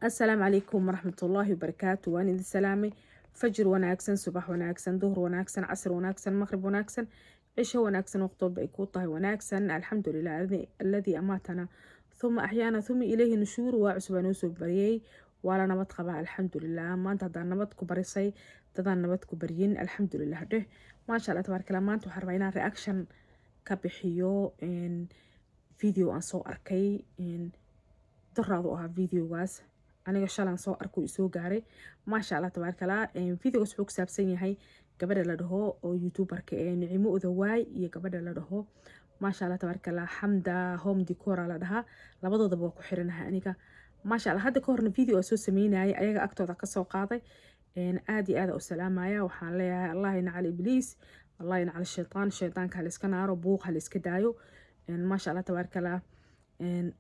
Assalaamu calaykum waraxmatullaahi wabarakaatu. Waan idin salaamay. Fajir wanaagsan, subax wanaagsan, duhur wanaagsan, casr wanaagsan, maqrib wanaagsan, cisho wanaagsan, waqti walba ay kuu tahay wanaagsan. Alxamdulilah alladii amaatana thuma axyaana thuma ilayhi nushuur. Waa cusbaa noo soo bariyey, waa la nabad qabaa, alxamdulilah. Maanta haddaan nabad ku barisay, dadaan nabad ku baryin, alxamdulilah dheh. Maasha Allah, tabaaraka Allah. Maanta waxaan rabaa inaan reaction ka bixiyo video aan soo arkay. Doraadu ahaa videogaas, aniga shalaan soo arko, isoo gaaray. Maasha Allah, tabaaraka Allah. Videogaas wuxuu ku saabsan yahay gabadha la dhaho oo youtuberka ee Nicimo Odawaay iyo gabadha la dhaho, maasha Allah, tabaaraka Allah, Xamda Home Decora la dhahaa. Labadoodaba waa ku xiranahay aniga, maasha Allah. Hadda ka horna video aa soo sameynayay, ayaga agtooda kasoo qaaday. Aad iyo aad u salaamaya. Waxaan leeyahay, Allah ynacal ibliis, Allah ynacal shaytaan. Shaytaanka haliska naaro, buuq haliska daayo. Maasha Allah, tabaaraka Allah.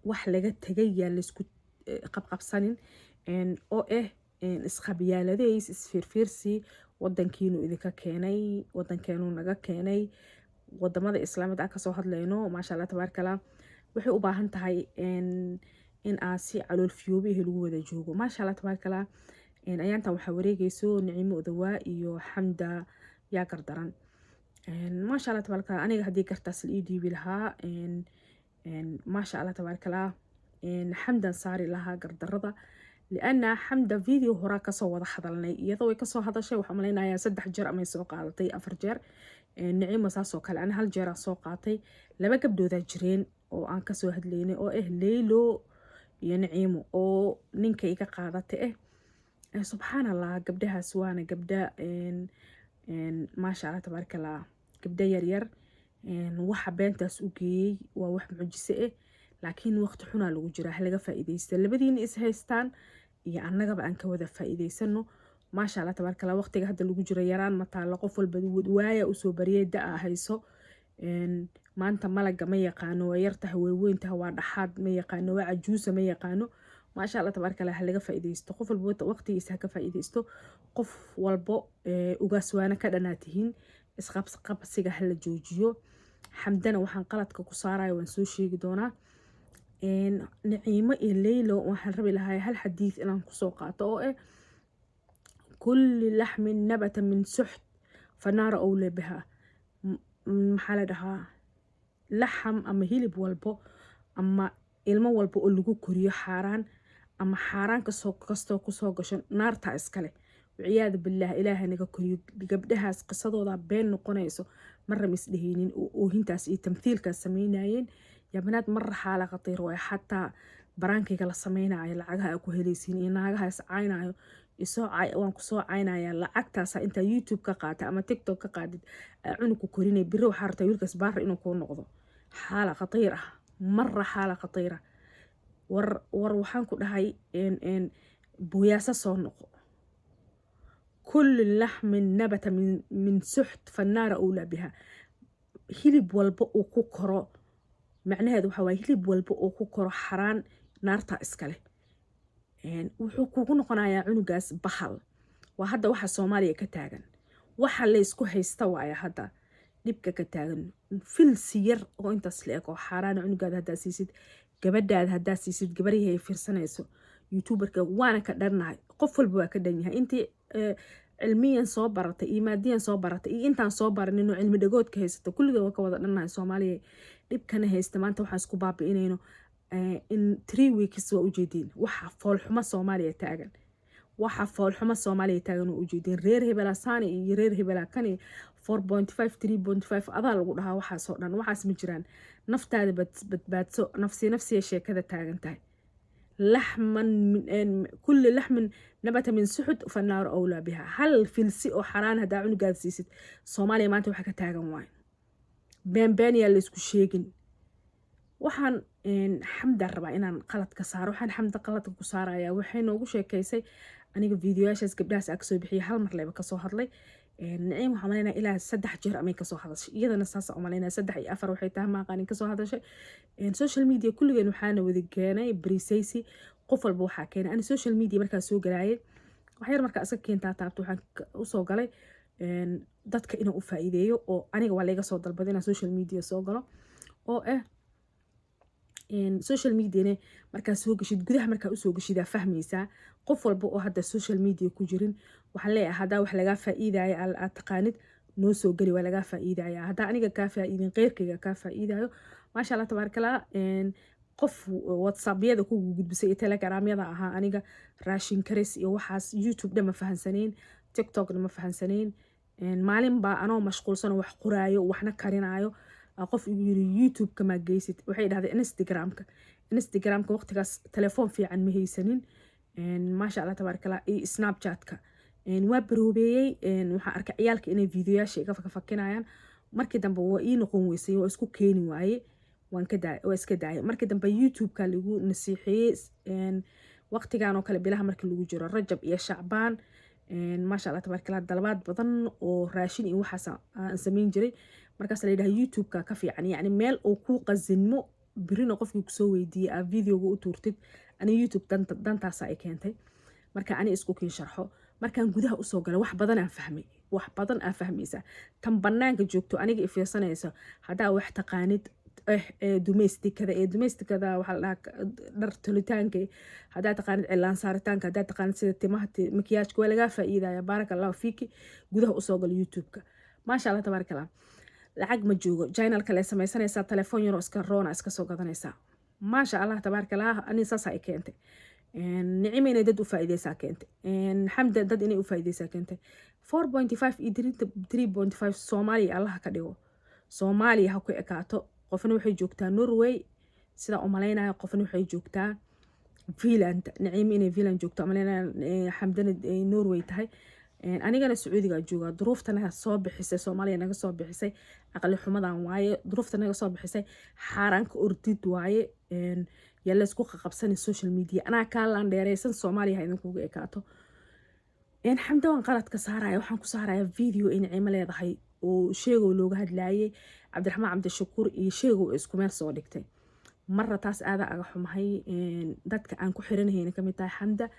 Wax laga tegay yaa laysku qabqabsanin oo ah isqabyaaladays, isfiirfiirsi. Wadankiinu idinka keenay, wadankeenu naga keenay, wadamada islaamida aan kasoo hadlayno. Maasha Allah, tabaaraka Allah. Waxay u baahan tahay in aan si calool fiyoobihi lagu wada joogo. Maasha Allah, tabaaraka Allah. Ayaantan waxaa wareegeyso Nicimo Odawaa iyo Xamda yaa gardaran. Maasha Allah, tabaaraka Allah. Aniga haddii gartaas la ii dhiibi lahaa, maasha Allah, tabaaraka Allah, Xamdan saari lahaa gardarada, liana Xamda video horaa kasoo wada hadalnay. Iyadoo way kasoo hadashay, waxaa malaynayaa saddex jeer amay soo qaadatay, afar jeer. Nicimo saasoo kale, ani hal jeeraa soo qaatay. Laba gabdhoodaa jireen oo aan kasoo hadlaynay, oo ah Leylo iyo Naciimo, oo ninka iga qaadatay ah. Subxaan Allah, gabdhahaas waana gabdha, maasha Allah, tabaaraka Allah, gabdha yaryar. Waxa beentaas u geeyey waa wax mucjise ah, laakiin waqti xunaa lagu jiraa, ha laga faa'iidaysta. Labadiina is haystaan iyo annagaba aan ka wada faa'iidaysano. Maasha Allah, tabaaraka Allah. Waqtiga hadda lagu jiro yaraan ma taalo. Qof walba waaya usoo bariyay, da-a hayso. Maanta malaga ma yaqaano waa yartaha, way weyntaha, waa dhaxaad ma yaqaano, waa cajuusa ma yaqaano. Maasha Allah, tabaaraka Allah. Ha laga faa'iidaysto, qof walba waqtigiisa ha ka faa'iidaysto. Qof walbo ugaaswaana ka dhanaa tihiin, isqabqabsiga hala joojiyo. Xamdana waxaan qaladka ku saaraya waan soo sheegi doonaa. Naciimo iyo Leylo waxaan rabi lahaa hal xadiid inaan kusoo qaato, oo ah kulli laxmin nabata min suxt fanaara owle biha. Maxaa la dhahaa? Laxam ama hilib walbo ama ilmo walbo oo lagu koriyo xaaraan ama xaaraan kastoo kusoo gasho, naartaa iskale, waciyaadu billaah. Ilaaha naga koriyo. Gabdhahaas qisadooda been noqonayso marra ma isdheheynin oo oohintaas iyo tamthiilkaas sameynayeen. Yaa banaad, marra xaala khatiir waay. Xataa baraankayga la sameynayo, lacagaha aa ku helaysiin iyo naagaha is caynayo, isoo waan kusoo caynaya, lacagtaasa intaa YouTube ka qaata ama TikTok ka qaadid aa cunug ku korinay. Biri waxaa rabtaa wiilkaas baara inuu kuu noqdo. Xaala khatiir ah, marra xaala khatiira. War war, waxaan ku dhahay, booyaasa soo noqo. Kulli laxmin nabata min suxt fannaara owlaa biha. Hilib walba uu ku koro, macnaheedu waxaa waye, hilib walba uu ku koro xaraan, naartaa iskale. Wuxuu kugu noqonayaa cunugaas bahal. Waa hadda waxa Soomaaliya ka taagan, waxa laysku haysta waaya hadda dhibka ka taagan. Filsi yar oo intaas la eg oo xaaraana cunugaada haddaa siisid, gabadhaada haddaa siisid, gabaryahay ay fiirsanayso youtuberka, waana ka dhannahay. Qof walba waa ka dhan yahay. Intii cilmiyan soo baratay iyo maadiyan soo baratay iyo intaan soo baranin oo cilmi dhagoodka haysato, kulligood waa ka wada dhannahay. Soomaaliya dhibkana haysta maanta waxaan isku baabi'inayno in 3 weeks waa ujeediin. Waxa foolxumo Soomaaliya taagan, waxa foolxumo Soomaaliya taagan waa ujeediin. Reer hebela saani iyo reer hebela kani, 4.5, 3.5 adaa lagu dhahaa. Waxaasoo dhan waxaas ma jiraan. Naftaada badbaadso. Nafsi nafsiya sheekada taagan tahay. Laxman, kulli laxmin nabata min suxud fannaaru awlaa biha. Hal filsi oo xaraan haddaa cunugaada siisid, Soomaaliya maanta waxa ka taagan waay. Beenbeen yaa laysku sheegin. Waxaan Xamdaan rabaa inaan qalad ka saaro. Waxaan Xamda qaladka ku saarayaa, waxay noogu sheekeysay, aniga videoyaashaas gabdhahaas aa kasoo bixiyay, hal mar leyba kasoo hadlay. Naciim waxaa malaynaya ilaa saddex jeer amay kasoo hadashay. Iyadana saasa umalaynaya, saddex iyo afar waxay tahay maaqaanin kasoo hadashay. Social media kulligeen waxaana wada keenay brisaysi. Qof walba waxaa keenay. Ani social media markaa soo galaayay, waxyar markaa iska keentaa taabto, waxaan usoo galay dadka inaan u faa'iideeyo, oo aniga waa layga soo dalbaday inaan social media soo galo, oo ah Social mediana markaa soo geshid, gudaha markaa usoo geshidaa fahmaysaa. Qof walba oo hadda social media ku jirin waxaan leeyahay, haddaa wax lagaa faa'iidaya aad taqaanid, noo soo geli, waa lagaa faa'iidaya. Haddaa aniga kaa faa'iidin, qeyrkayga kaa faa'iidayo. Maasha Allah, tabaarakallah. Qof WhatsAppyada ku gudbisay iyo Telegramyada ahaa, aniga raashin karis iyo waxaas YouTube dha ma fahansanayn, TikTokna ma fahansanayn. Maalin baa anoo mashquulsan oo wax qoraayo, waxna karinaayo, qof igu yiri, "YouTube-ka maa geysid?" Waxay dhahdeen Instagramka. Instagramka waqtigaas telefoon fiican ma haysanin. Maasha Allah, tabaarakallah. Iyo Snapchatka waa baroobeeyey. Waxaan arkay ciyaalka inay videoyaasha iga fakinayaan. Markii dambe waa ii noqon weysay, waa isku keeni waaye, waan ka daay, waa iska daayay. Markii dambe YouTube-ka lagu nasiixeeyey. Waqtigan oo kale, bilaha markii lagu jiro Rajab iyo Shacbaan, maasha Allah, tabaarakallah, dalabaad badan oo raashin iyo waxaas aan samayn jiray. Markaas la yidhaha YouTube-ka ka fiican, yacni meel uu ku qasinmo, birina qofkii kusoo weydiiyey aa videoga u tuurtid. Ani YouTube dantaasa ay keentay. Marka ani isku kiin sharxo, markaan gudaha usoo galay, wax badan aan fahmay, wax badan aa fahmaysaa. Tan banaanka joogto, aniga ifiirsanayso, haddaa wax taqaanid domesticada, ee domesticada waxaa la dhahaa dhar tolitaanka, haddaa taqaanid cilaan saaritaanka, haddaa taqaanid sida timaha, makiyaajka, waa lagaa faa'iidaya. Baaraka Allahu fiiki. Gudaha usoo galo YouTube-ka. Maasha Allah, tabaaraka Allah. Lacag ma joogo, channel kale samaysanaysaa, telefoon yaroo iska roona iska soo gadanaysaa. Maasha Allah, tabaaraka Allah. Ani saasaa i keentay. Nicima inay dad u faa'iideysaa keentay. Xamda dad inay u faa'iideysaa keentay. 4.5 iyo 3.5 Soomaaliya Allaha ka dhigo, Soomaaliya ha ku ekaato. Qofna waxay joogtaa Norway sidaa u malaynayo, qofna waxay joogtaa Finland. Naciimo inay Finland joogto umalaynaya, Xamdana ay Norway tahay, anigana Sacuudigaa joogaa. Duruufta naga soo bixisay, Soomaaliya naga soo bixisay, aqli xumadan waaye. Duruufta naga soo bixisay, xaaraanka ordid waaye. Yaa laysku qaqabsanay social media? Anaa kaa laandheereysan. Soomaaliya ha idinkuga ekaato. Xamda waan qaladka saaraya, waxaan ku saaraya video ay Naciimo leedahay oo Sheegow looga hadlaayay. Cabdiraxmaan Cabdishakuur iyo Sheegow isku meel soo dhigtay marra. Taas aadaa aga xumahay. Dadka aan ku xiranahayna kamid tahay Xamda.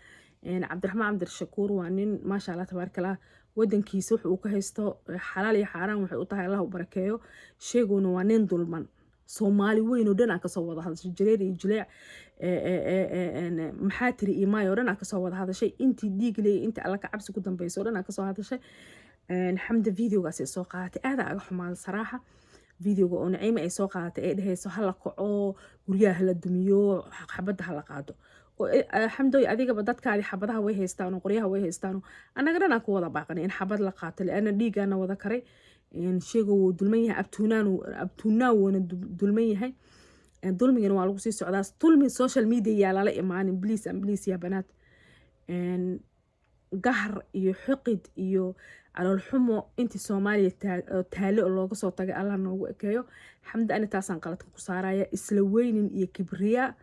Cabdiraxmaan Cabdishakuur waa nin, maasha Allah, tabaarakallah, wadankiisa wuxuu ka haysto xalaal iyo xaaraan waxay u tahay, Allah u barakeeyo. Sheegowna waa nin dulman. Soomaali weyn oo dhan aan kasoo wada hadashay, jareer iyo jileec, maxaa tiri iyo maayo oo dhan aan kasoo wada hadashay, intii dhiig leeyay, intii Alla ka cabsi ku dambeysa oo dhan aan kasoo hadashay. Xamda videogaas ay soo qaadatay aadaa aga xumaada saraaxa. Videoga oo Naciima ay soo qaadatay ay dhehayso hala kaco, guryaha hala dumiyo, xabadda hala qaado. Xamdoy, adigaba dadkaadi xabadaha way haystaan oo qoryaha way haystaan. Annaga dhan aan ku wada baaqanay in xabad la qaato, liana dhiigaana wada karay. Sheego wuu dulman yahay, abtuunaa wuuna dulman yahay, dulmigana waa lagu sii socdaa. Dulmi social media yaa lala imaanin, please and please. Yaa banaad, gahar iyo xuqid iyo caloolxumo intii Soomaaliya taalo oo looga soo tagay, Allah noogu ekeeyo. Xamdi ani taasaan qaladka ku saaraya. Isla weynin iyo kibriya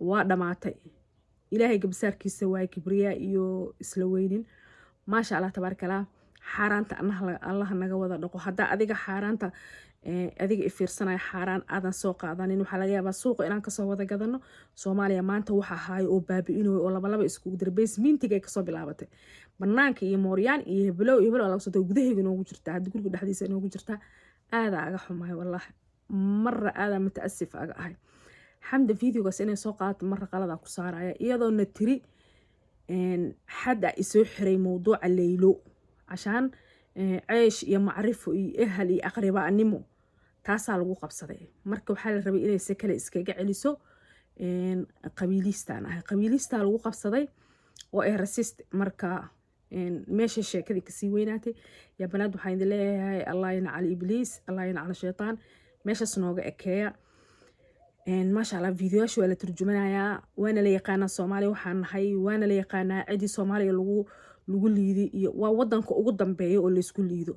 waa dhamaatay. Ilaahay gabsaarkiisa waaye kibriya iyo isla weynin. Maasha Allah, tabaarakallah. Xaaraanta Allaha naga wada dhaqo. Haddaa adiga xaaraanta, adiga ifiirsanaya, xaaraan aadan soo qaadanin, waxaa laga yaabaa suuqa inaan kasoo wada gadano. Soomaaliya maanta waxa haayo oo baabi-inayo oo labalaba iskugu dira, basementigay kasoo bilaabatay, banaanka iyo mooryaan iyo heblow iyo heblow laga soo tago, gudahayga inoogu jirtaa, hadda guriga dhexdiisa inoogu jirtaa. Aadaa aga xumahay wallaahi, marra aadaa mutaasif aga ahay. Xamda videogaas inay soo qaadato marra qaladaa ku saaraya, iyadoona tiri xadda isoo xiray mowduuca Leylo cashaan ceesh iyo macrifo iyo ehal iyo aqribaanimo, taasaa lagu qabsaday. Marka waxaa la rabay inay si kale iskaga celiso. Qabiilistaan ahay, qabiilistaa lagu qabsaday oo ay racist. Marka meesha sheekadii kasii weynaatay. Yaa banaad, waxaan idin leeyahay, Allah yancal ibliis, Allah yancal shaytaan. Meeshaas nooga ekeeya. Maasha Allah, videoyaasha waa la turjumanayaa, waana la yaqaanaa Soomaaliya waxaan nahay, waana la yaqaanaa ciddii Soomaaliya lagu liiday iyo waa wadanka ugu dambeeya oo laysku liido.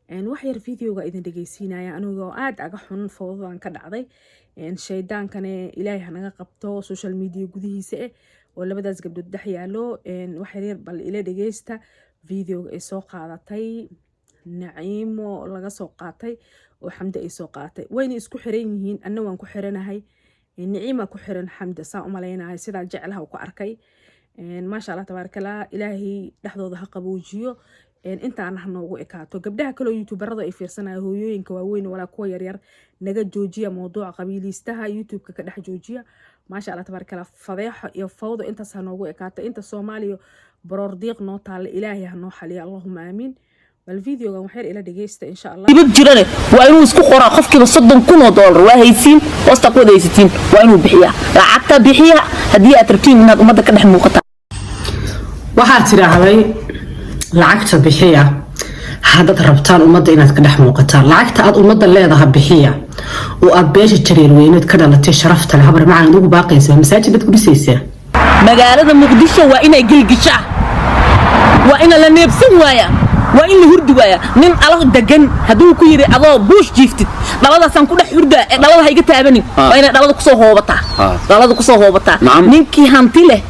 Wax yar videoga idin dhegeysiinaya, anigoo aada aga xun fowdadan ka dhacday. Shaydaankane Ilaahay hanaga qabto social media gudihiisa oo labadaas gabdhood dhex yaalo. Wax yaryar bal ila dhegeysta videoga ay soo qaadatay Naciimo, laga soo qaatay oo Xamde ay soo qaadatay. Wayna isku xiran yihiin, anna waan ku xiranahay, Naciima ku xiran Xamde, saan u malaynahay, sidaa jeclaha ku arkay. Maasha Allah, tabaarakallah. Ilaahay dhexdooda ha qaboojiyo. Intaana ha noogu ekaato. Gabdhaha kaleo YouTuberada ay fiirsanaya, hooyooyinka waaweyn walaa kuwa yaryar, naga joojiya mawduuca qabiiliistaha YouTube-ka ka dhex joojiya. Maasha Allah, tabaaraka Allah. Fadeexo iyo fawdo intaas ha noogu ekaato. Inta Soomaaliya baroor diiq noo taalla, Ilaahay ha noo xaliya. Allahuma aamiin. Bal videogan waxyar ila dhegeysta, insha Allah. Dibad jirane waa inuu isku qoraa qofkiiba $30,000. Waa haysiin, hoosta ku wada haysatiin. Waa inuu bixiyaa lacagta. Bixiya haddii aad rabtiin inaad ummadda ka dhex muuqataan. Waxaad tidhaahday lacagta bixiya haddaad rabtaan ummadda inaad ka dhex muuqataan. Lacagta aad ummadda leedaha bixiya oo aad beesha Jareer Weyneed ka dhalatay sharafta leh, habar macaan, ugu baaqaysaa, masaajid baad ku dhisaysaa. Magaalada Muqdisho waa inay gilgishaa, waa ina la neebsan waayaa, waa in la hurdi waayaa. Nin alo degan hadduu ku yidhi adoo buush jiiftid, "Dhaladaasaan ku dhex hurdaa ee dhalada ha iga taabanin," waa inay dhalada kusoo hoobataa, dhalada kusoo hoobataa. Ninkii hanti leh,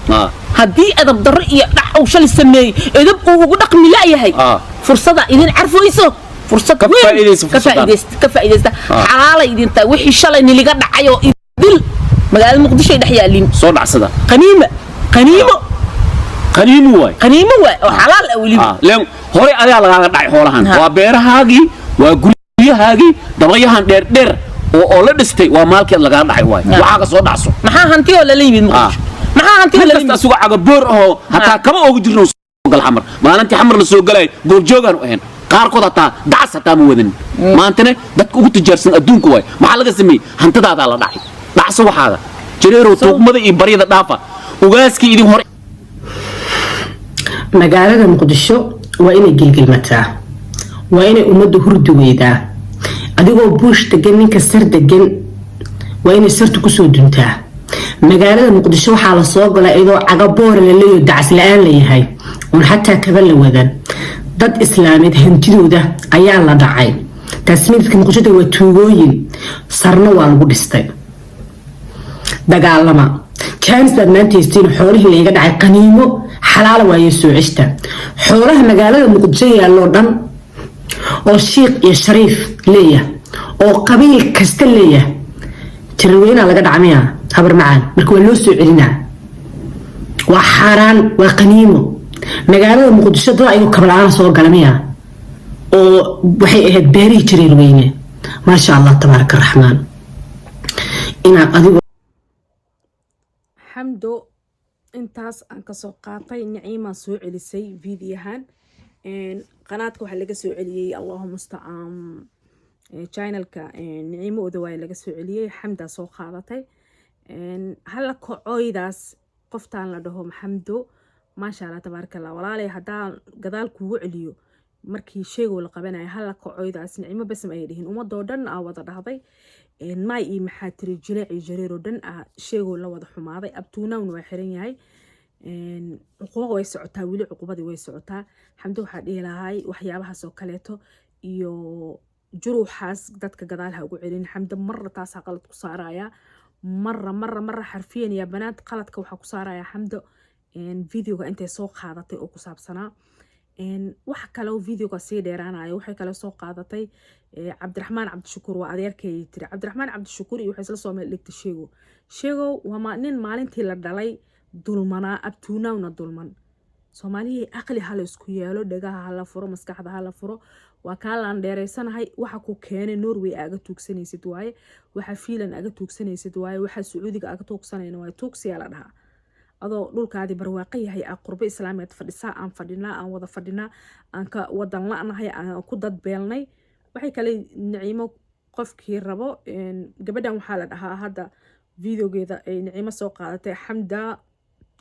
haddii edab darro iyo dhac uu shalay sameeyey edab uu ugu dhaqmi la'yahay, fursada idin carfoyso, fursad weyn ka faa'iidaysta, ka faa'iidaysta. Xalaalay idin tahay wixii shalay niliga dhacay oo idil magaalada Muqdisho ay dhex yaaliin. Soo dhacsada. Qaniima, qaniimo. Qaniimo waay. Qaniimo waay oo xalaal ah weliba. Leen hore adigaa lagaaga dhacay xoolahan. Waa beerahaagii, waa guryahaagii, dabaqyahan dheer dheer oo la dhistay waa maalkeed lagaaga dhacay waay. Waxaa ka soo dhacso. Maxaa hanti oo lala yimid Muqdisho? Maxaa hanti oo nin lala kasta yimid? Asugo cagaboor ahoo hataa kama oogu jirno soo gal Xamar. Maalintii Xamar la soo galay goobjoogaan u ahayn. Qaarkood hataa dacas hataa ma wadanin. Maantana dadka ugu tijaarsan adduunka waay. Maxaa laga sameeyey? Hantidaadaa la dhacay. Dhacso waxaaga, Jareerow. Tuugmada iyo baryada dhaafa. Ugaaskii idin hore. Magaalada Muqdisho waa inay gilgilmataa, waa inay ummadda hurdi weydaa. Adigoo buush degan, ninka sar degan waa inay sartu kusoo duntaa. Magaalada Muqdisho waxaa la soo galaa iyadoo cagaboora la leeyo, dacas la-aan la yahay, oon xataa kaba la wadan. Dad islaameed hantidooda ayaa la dhacay. Taas midadka Muqdishada waa tuugooyin, sarna waa lagu dhistay. Dagaalama, jaanis baad maanta haystiin. Xoolihii layga dhacay qaniimo xalaala waaye, soo ceshta. Xoolaha magaalada Muqdisho yaalloo dhan oo shiiq iyo shariif leeya oo qabiil kasta leeya, Jareerweynaa laga dhacmaya, habar macaan. Marka waa loo soo celinaa, waa xaaraan, waa qaniimo. Magaalada Muqdisho dad ayagoo kabla-aan soo gala miya oo waxay ahayd beerihii Jareerweyne. Maasha Allah, tabaaraka Raxmaan, inaad adigu Xamdo intaas aan kasoo qaatay. Naciimaa soo celisay videohan. Qanaadka waxaa laga soo celiyey, Allahu mustacaan, channelka Naciimo Odawaay laga soo celiyey. Xamdaa soo qaadatay. Hala kacoydaas qoftaan la dhaho Xamdo. Maasha Allah, tabaaraka Allah. Walaalay, haddaan gadaal kuugu celiyo markii sheegow la qabanaya, hala kacoydaas Nicimo basam ayay dhihin. Ummadoo dhan aa wada dhahday maay iyo maxaa tiri, jileec iyo jareeroo dhan aa sheegow la wada xumaaday. Abtuunawna waa xiran yahay. Cuquba way socotaa weli, cuqubadii way socotaa. Xamdo waxaa dhihi lahay waxyaabahaas oo kaleeto iyo juruuxaas dadka gadaal ha ugu celin. Xamdo marra taasaa qalad ku saaraya, marra marra marra xarfiyan iyo banaad qaladka waxaa ku saaraya Xamdo videoga intay soo qaadatay oo ku saabsanaa. Wax kale oo videoga sii dheeraanayo, waxay kale soo qaadatay Cabdiraxmaan Cabdishakuur waa adeerkay tiri. Cabdiraxmaan Cabdishakuur iyo waxay isla soo meel dhigtay Sheego. Sheegow waa nin maalintii la dhalay dulmanaa, abtuunawna dulman. Soomaalihii, aqli hala isku yeelo, dhagaha hala furo, maskaxda hala furo. Waa kaa laan dheereysanahay. Waxa ku keenay Norway aaga tuugsanaysid waaye, waxa Fiinland aga tuugsanaysid waaye, waxa Sacuudiga aga tuugsanayna waaye. Tuugsiyaa la dhahaa adoo dhulkaadii barwaaqo yahay aa qurbo islaameed fadhisaa. Aan fadhinaa, aan wada fadhinaa, aan ka wadan la-nahay, aan ku dadbeelnay. Waxay kale Naciimo qofkii rabo, gabadhan waxaa la dhahaa hadda videogeeda ay Naciimo soo qaadatay Xamda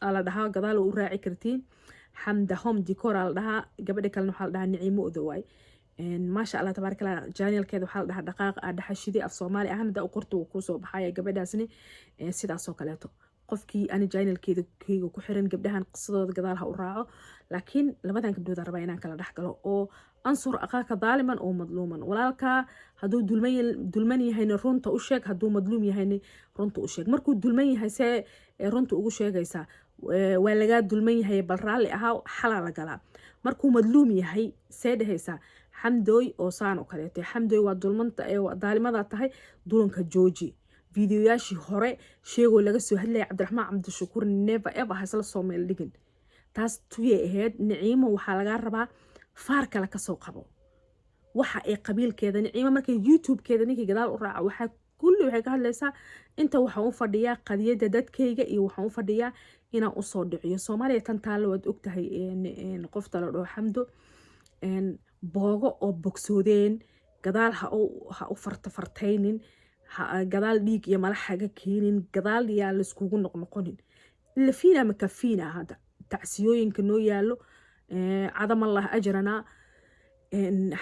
aa la dhahaa, gadaal u raaci kartiin. Xamda Home Decor aa la dhahaa. Gabadha kalena waxaa la dhahaa Naciimo Odawaay. Maasha Allah, tabaaraka Allah. Channelkeeda waxaa la dhahaa Dhaqaaq aa dhaxashiday. Af Soomaali ahaan hadda u qorta wuu kuusoo baxaya. Gabadhaasni sidaasoo kaleeto, qofkii ani channelkeeda keyga ku xiran, gabdhahan qisadooda gadaal ha u raaco. Laakiin labadan gabdhood aan rabaa inaan kala dhex galo oo ansur aqaaka daaliman oo madluuman. Walaalkaa hadduu dulman yahayna runta u sheeg, hadduu madluum yahayna runta u sheeg. Markuu dulman yahay see runta ugu sheegaysaa? "Waa lagaa dulman yahay, bal raalli ahaa, xalaa la galaa." Markuu madluum yahay see dhehaysaa? "Xamdooy oo saan oo kaleeto, Xamdooy, waa dulmanta, daalimadaa tahay, dulanka jooji." Videoyaashii hore sheegoo laga soo hadlaya Cabdiraxmaan Cabdishakuur never ever hasla soo meel dhigin. Taas tuyay ahayd. Naciimo, waxaa lagaa rabaa Faar kale kasoo qabo waxa ay qabiilkeeda Niciimo. Markay YouTube-keeda ninkii gadaal u raaca, waxaa kulli waxay ka hadlaysaa inta waxaan u fadhiyaa qadiyadda dadkayga iyo waxaan u fadhiyaa inaan usoo dhiciyo Soomaaliya. Tan taalle waad ogtahay. Qofta la dhaho Xamdo, boogo oo bogsoodeen gadaal ha u farta fartaynin, gadaal dhiig iyo malax haga keenin, gadaal yaa layskugu noqnoqonin. Lafiina makafiina hadda tacsiyooyinka noo yaallo, cadamallah ajranaa.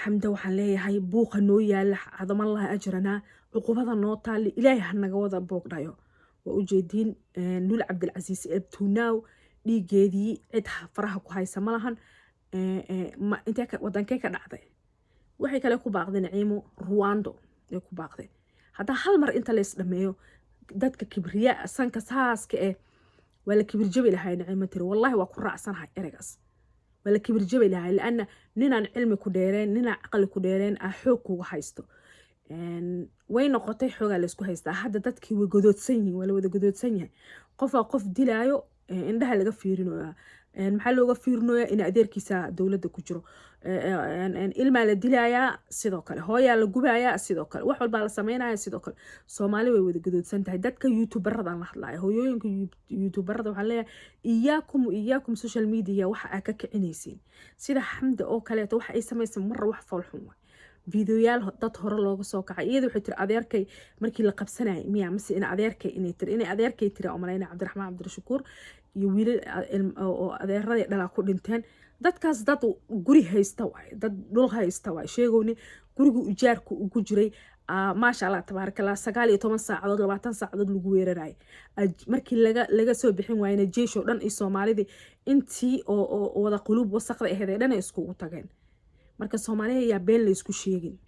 Xamda waxaan leeyahay, buuqa noo yaala, cadamallah ajranaa, cuqubada noo taali Ilaahay ha naga wada boogdhayo. Waa ujeediin, Lul Cabdilcasiis ebtunaaw dhiigeedii cid faraha ku haysa ma lahan. Intee wadankee ka dhacday? Waxay kale ku baaqday Naciimo, Ruwando ay ku baaqday. Haddaa hal mar inta lays dhameeyo dadka kibriya sanka saaska eh, waa la kibir jabi lahay. Naciimo tiri, wallahi waa ku raacsanahay ereygaas, waa la kibir jabi lahay, laana ninaan cilmi ku dheereen, ninaan caqli ku dheereen aa xoog kuga haysto. Way noqotay xoogaa laysku haystaa hadda. Dadkii way godoodsan yihiin, waa la wada godoodsan yahay. Qofaa qof dilaayo, indhaha laga fiirinoyaa. Maxaa looga fiirinoyaa? In adeerkiisa dowladda ku jiro. Ilmaa la dilayaa sidoo kale, hooyaa la gubayaa sidoo kale, wax walbaa la sameynaya sidoo kale. Soomaali way wada gadoodsan tahay. Dadka YouTuberadan la hadlaya, hooyooyinka YouTuberada, waxaan leeyahay iyaakum, iyaakum social media waxa aa ka kicinaysiin. Sida Xamda oo kaleeto waxa ay samaysa marra wax foolxun waay. Videoyaal dad hore looga soo kacay, iyada waxay tiri adeerkay markii la qabsanayay miya mase in adeerkay inay tiri, inay adeerkay tiri oo malayna, Cabdiraxmaan Cabdirashakuur iyo wiilal oo adeeradii dhalaa ku dhinteen. Dadkaas dad guri haysta waay, dad dhul haysta waay. Sheegowni guriga ujaarka ugu jiray, maasha Allah tabaarakallah, 19 saacadood, 20 saacadood lagu weerarayay. Markii laga soo bixin waayena, jeesh oo dhan iyo Soomaalidii intii oo wada quluub wasaqda ahayd ee dhan ay iskugu tageen. Marka Soomaaliya yaa been laysku sheegin.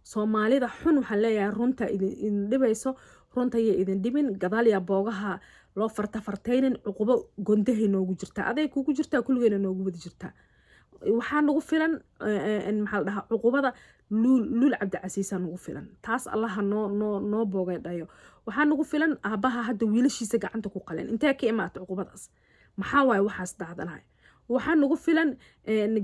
Soomaalida xun waxaan leeyahay, runta idin dhibayso, runta ya idin dhibin. Gadaal yaa boogaha loo farta fartaynin. Cuqubo gondahay noogu jirtaa, aday kugu jirtaa, kulligeena noogu wada jirtaa. Waxaa nagu filan, maxaa la dhahaa, cuqubada Luul Cabdicasiisa nagu filan. Taas Allaha noo boogay dhayo. Waxaa nagu filan aabaha hadda wiilashiisa gacanta ku qaleen. Intee ka imaata cuqubadaas? Maxaa waaye waxaas daadanaya? Waxaa nagu filan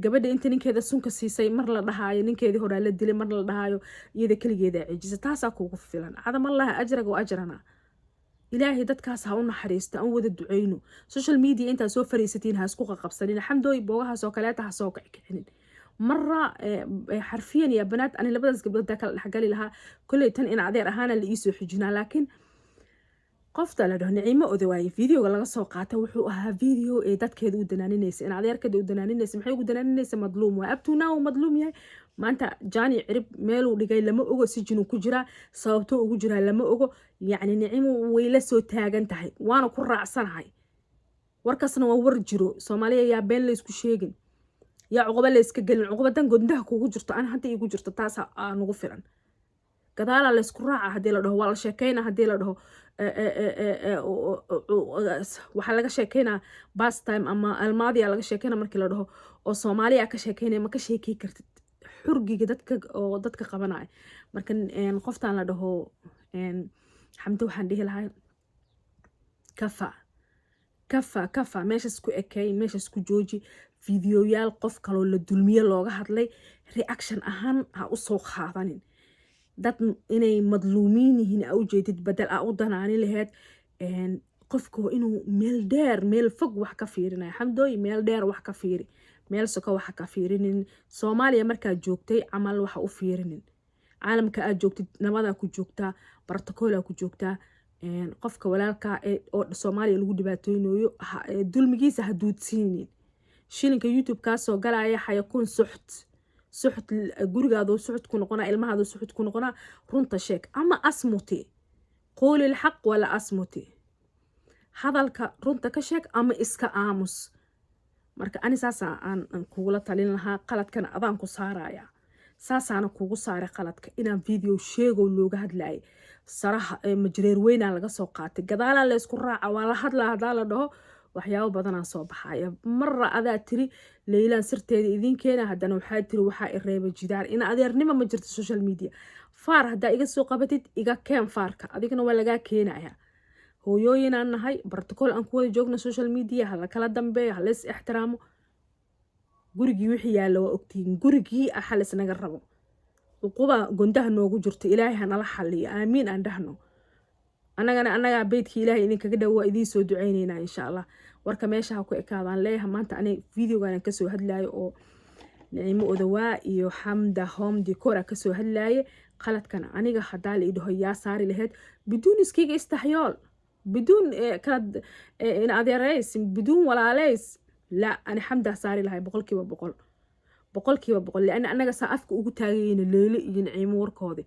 gabadha inta ninkeeda sunka siisay, mar la dhahaayo ninkeedii horaa la dilay, mar la dhahaayo iyada keligeeda ceejisa. Taasaa kugu filan. Cadamallahi ajraga wa ajrana. Ilaahay dadkaas ha u naxariisto, aan wada duceyno. Social media intaa soo fariisatiin ha isku qaqabsanin. Xamdooy, boogahaas oo kaleeta ha soo kicinin mara. Xarfiyan iyo banaad, ani labadaas gabdhood kala dhexgali lahaa. Kolley tan in adeer ahaana la iisoo xijinaa, laakiin qofta la dhaho Niciimo Odawaaye, videoga laga soo qaata wuxuu ahaa video ee dadkeeda u danaaninaysa, in adeerkeeda u danaaninaysa. Maxay ugu danaaninaysa? Madluum waa, abtunaa uu madluum yahay. Maanta Jani Cirib meeluu dhigay lama ogo, sijinuu ku jiraa, sababtoo ugu jiraa lama ogo. Yacni Nicimo way la soo taagan tahay, waana ku raacsanahay. Warkaasna waa war jiro. Soomaaliya yaa been laysku sheegin, yaa cuquba layska gelin. Cuqubadan gondaha kugu jirto, an hadda igu jirto, taas aa nagu filan. Gadaala laysku raaca haddii la dhaho, waa la sheekeyna haddii la dhaho, waxaa laga sheekeynaa past time ama almaadiya laga sheekeyna markii la dhaho oo Soomaaliya ka sheekeynaya, ma ka sheekey kartid xurgiga dadka oo dadka qabanaya. Marka qoftan la dhaho Xamdo waxaan dhihi lahaa, kafa, kafa, kafa, meeshaas ku ekey, meeshaas ku jooji. Videoyaal qof kaloo la dulmiye looga hadlay reaction ahaan ha usoo qaadanin. Dad inay madluumiin yihiin aa ujeedid, badel aa u danaani laheyd. Qofka waa inuu meel dheer, meel fog wax ka fiirinaya. Xamdooy, meel dheer wax ka fiiri, meel soko waxa ka fiirinin. Soomaaliya markaad joogtay camal waxa u fiirinin. Caalamka aad joogtid nabadaa ku joogtaa, bartakoolaa ku joogtaa. Qofka walaalka oo Soomaaliya lagu dhibaateynayo dulmigiisa ha duudsiinin. Shilinka YouTube kaa soo galaya xayakuun suxt suxt, gurigaaduu suxud ku noqonaa, ilmahaaduu suxud ku noqonaa. Runta sheeg ama asmuti, quuli lxaq wala asmuti. Hadalka runta ka sheeg ama iska aamus. Marka ani saasa aan kugula talin lahaa. Qaladkana adaan ku saaraya, saasaana kugu saaray qaladka inaan video sheegow looga hadlayay saraha majreer weynaa laga soo qaatay. Gadaalaa laysku raaca, waa la hadlaa hadaa la dhaho, waxyaabo badanaa soo baxaya. Marra adaa tiri Leylaan sirteeda idiin keena, haddana waxaa tiri waxaa i reeba jidaar. Ina adeernimo ma jirto. Social media faar haddaa iga soo qabatid, iga keen faarka, adigana waa lagaa keenaya. Gurigii wixii yaalla waa ogtihiin. Gurigii a xal isnaga rabo, cuquba gondaha noogu jirto. Ilaahay ha nala xaliyo, aamiin aan dhahno. Annagana annagaa beydkii Ilaahay idinkaga dhow, waa idiin soo duceyneynaa, insha Allah. Warka meesha ha ku ekaadaan leeyaha. Maanta ani videogan kasoo hadlaayo oo Naciimo Odawaa iyo Xamda Home Decor kasoo hadlaaye. Qaladkan aniga hadaa la idhaho yaa saari lahayd, biduun iskiga istaxyool, biduun kala in adeereys, biduun walaaleys, la ani Xamdaa saari lahay 100%, 100%, lianna annaga saa afka ugu taagayeyna Leyle iyo Naciimo warkoodi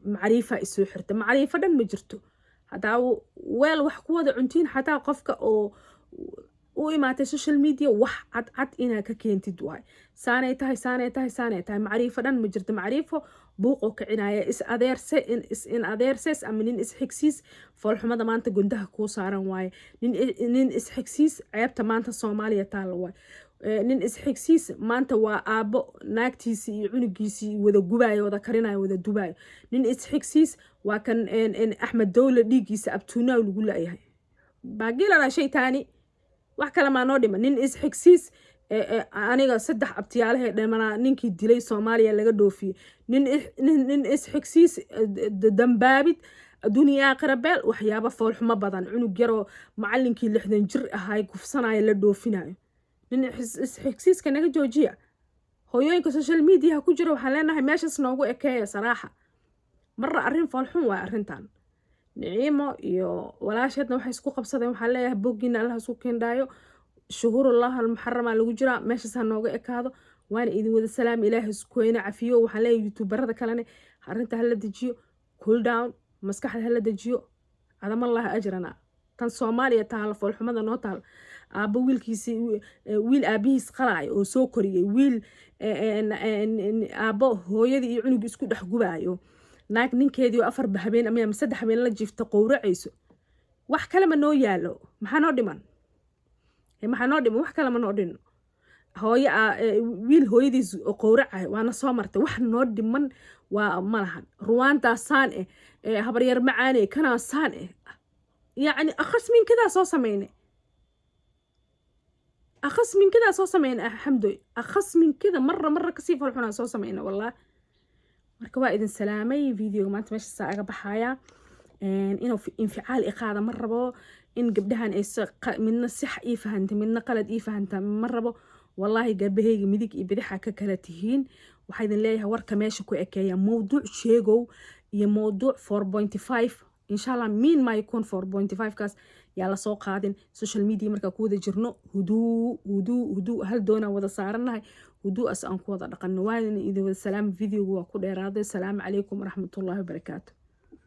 macriifa isoo xirta. Macriifo dhan ma jirto. Hadaa weel wax ku wada cuntiin, xataa qofka oo u imaatay social media, wax cadcad inaa ka keentid waay. Saanay tahay, saanay tahay, saanay tahay. Macriifo dhan ma jirto. Macriifo buuqoo kicinaya, is adeerse, in adeerses ama nin isxigsiis. Foolxumada maanta gondaha kuu saaran waaye. Nin isxigsiis, ceebta maanta Soomaaliya taalla waaye. Nin isxigsiis maanta waa aabbo naagtiisii iyo cunugiisii wada gubaayo, wada karinayo, wada dubaayo. Nin isxigsiis waa kan Axmed Dowle dhiiggiisa abtuunaa lagu laayahay baagilana shaytaani. Wax kale maa noo dhima? Nin isxigsiis, aniga saddex abtiyaalahee dhimanaa ninkii dilay Soomaaliya laga dhoofiyey. Nin isxigsiis, dambaabid adduuniya aakhira beel, waxyaabo foolxumo badan, cunug yaroo macalinkii 60 jir ahay kufsanaya la dhoofinayo. Nin isxigsiiska naga joojiya. Hooyooyinka social mediaha ku jira waxaan leenahay meeshaas noogu ekeeya. Saraaxa marra arrin foolxun waay arrintan. Niciimo iyo walaasheedna waxay isku qabsadeen, waxaan leeyahay boggiina Allah isku keendhaayo. Shuhuurullah almuxarama lagu jiraa, meeshaas ha nooga ekaado. Waana idin wada salaam. Ilaahay isku weyne cafiyo. Waxaan leeyahay youtuberada kalene arrinta hala dejiyo, cool down, maskaxda hala dejiyo. Cadamallahi ajrana. Tan Soomaaliya taala, foolxumada noo taal, aabbo wiilkiisi, wiil aabihiis qalaayo oo soo koriyey, wiil aabbo hooyadii iyo cunugii isku dhex gubaayo, naag ninkeedii oo afarba habeen ama 3 habeen la jiifta qowracayso. Wax kale ma noo yaalo? Maxaa noo dhiman? Maxaa noo dhiman? Wax kale ma noo dhino. Hooyo wiil hooyadiis qowracayo waana soo martay. Wax noo dhiman waa malahan. Ruwaantaa saan eh, habaryar macaane kanaa saan eh, yacni akhas minkadaa soo sameyne, akhas minkadaa soo sameyne. Alxamdoy, akhas minkada marra marra kasii falxunaa soo sameyne, wallah. Marka waa idin salaamay. Videoga maanta meeshaasaa aga baxayaa. Inuu inficaal iqaada ma rabo, in gabdhahan ay midna sax ii fahanta, midna qalad ii fahanta ma rabo. Wallaahi garbahayga midig iyo bidixa ka kala tihiin. Waxaa idin leeyahay warka meesha ku ekeeya. Mowduuc sheegow iyo mowduuc 4.5, insha Allah miin ma yakun 4.5 kaas yaa lasoo qaadin. Social media markaa ku wada jirno, huduu, huduu, huduu, hal doonaa wada saaranahay, huduu'as aan ku wada dhaqano. Waa idin wada salaam. Videogu waa ku dheeraaday. Asalaamu calaykum waraxmatullaahi wabarakaatu.